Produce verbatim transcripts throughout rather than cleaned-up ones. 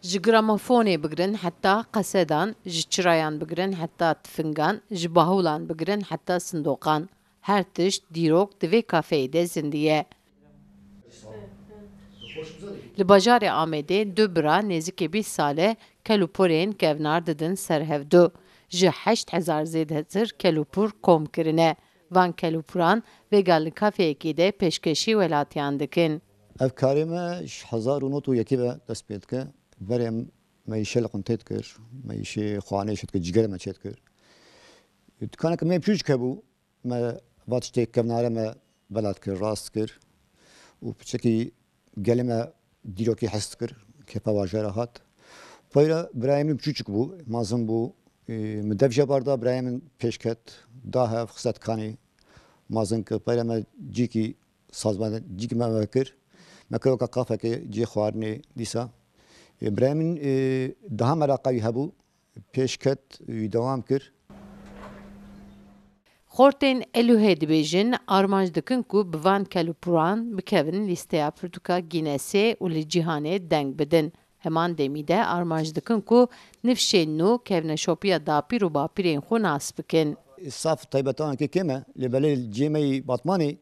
Ji gramofonê bigirin heta qesedan, ji çirayan bigirin heta tifingan, ji bahulan bigirin heta sindoqan. Her tişt dîrok di vê kafeyê de zindî ye. Li bajarê Amedê du bira nêzîkî bîst sal e kel û pûrên kevnar didin ser hevdu. Ji heşt hezar zêdetir kel û pûr kom kirine. Van kel û pûran vêga li kafeyekê de pêşkêşî welatiyan dikin. Ev karê me ji hezar û nod û yekê ve dest pê dike. Berê me îşê li quntê dikir, me îşê xwanê çêdikir, cîgerê me çêdikir. Dikaneke me piçûçik hebû, me va tiştê kevnare me bela dikir, rast dikir. Û piçekî gelê me dîrokî hes dikir, kêfa wajera hat. Peyra birayê min piçûçik bû, mazin bû. Ê, min dev jê barda, birayê min pêş ket, da hev, xiste dikanê, mazin kir. Peyra me cîkî sazman, cîkî me vekir. Me kir weke kafekê cihê xwarinê dîsa. Ê, birayê min, ê, daha meraqa wî hebû, pêş ket, wî dewam kir. Xortên Eluhê dibêjin, armanc dikin ku bi van kel û pûran bikevin lîsteya pirtûka Guinnessê û li cîhanê deng bidin. Heman demî de armanc dikin ku nifşên nû kevneşopiya dapîr û bapîrên xwe nas bikin. Saf taybetanekê kêm e, lê belê cihê me yî Batmanê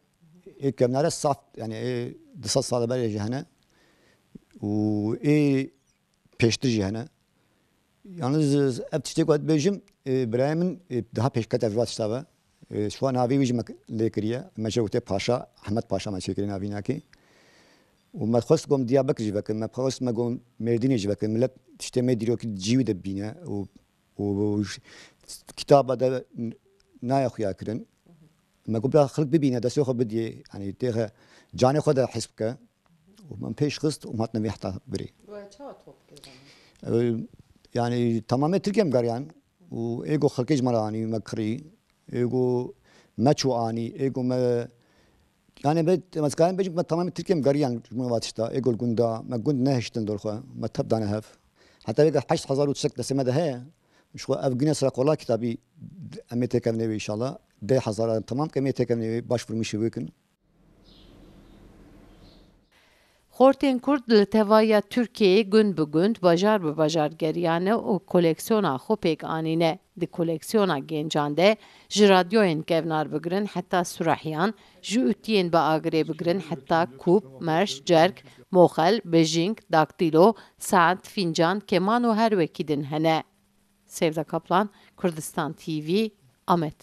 ê kevnare saf, yani ê du sed sal berê jî hene û ê pêştir jî hene. Yalnız ev tiştê ku ez dibêjim, e, birayê min, e, daha pêşket ez va tişta ve. E, şiva navê wî jî me lê kiriye. Me jê gotiye Paşa, Ehmed Paşa me çêkiriye navînakê. Û me xwest gom Diyarbekir jî vekin, me xwest me gom Mêrdînê jî vekin. Millet tiştê me dîrokî cî wî de bîne û, û, û ş-, kitaba de n-, nayê xuya kirin. Me got, bira xelk bibîne, destê xwe bidiyê, yanî têxe canê xwe de his bike. Û min pêş xist û hatine vê heta birê. We çawa top kir zanîn? Ew, yanî, tamamê Tirkiye em geriyan û ê go xelkê ji me re anî, me kirî, ê go me çû anî, ê go me, yanî, be, me dikarin bêjin ku me tamamê Tirkiye em geriyan ji min va tişta, ê go li gunda, me gund nehiştin dor xwe, me tev dane hev. Heta vêga heşt hezar û çek destê me de heye, ji xwe ev Guinness Rekorlar kitabî em ê têkevnê wê înşallah, deh hezar em temam ke em ê têkevnê wê, başvurmîşê wê kin. Xortên Kurd li tevaya Tirkiyeyê gund bi gund, bajar bi bajar geriyane û koleksiyona xwe pêk anîne. Di koleksiyona gencan de ji radyoyên kevnar bigirin heta surahiyan, ji utiyên bi agirê bigirin heta kûp, merş, cerg, moxel, bejîng, daktîlo, saet, fîncan, keman û her wekî din hene. Sevda Kaplan, Kurdistan T V, Amed.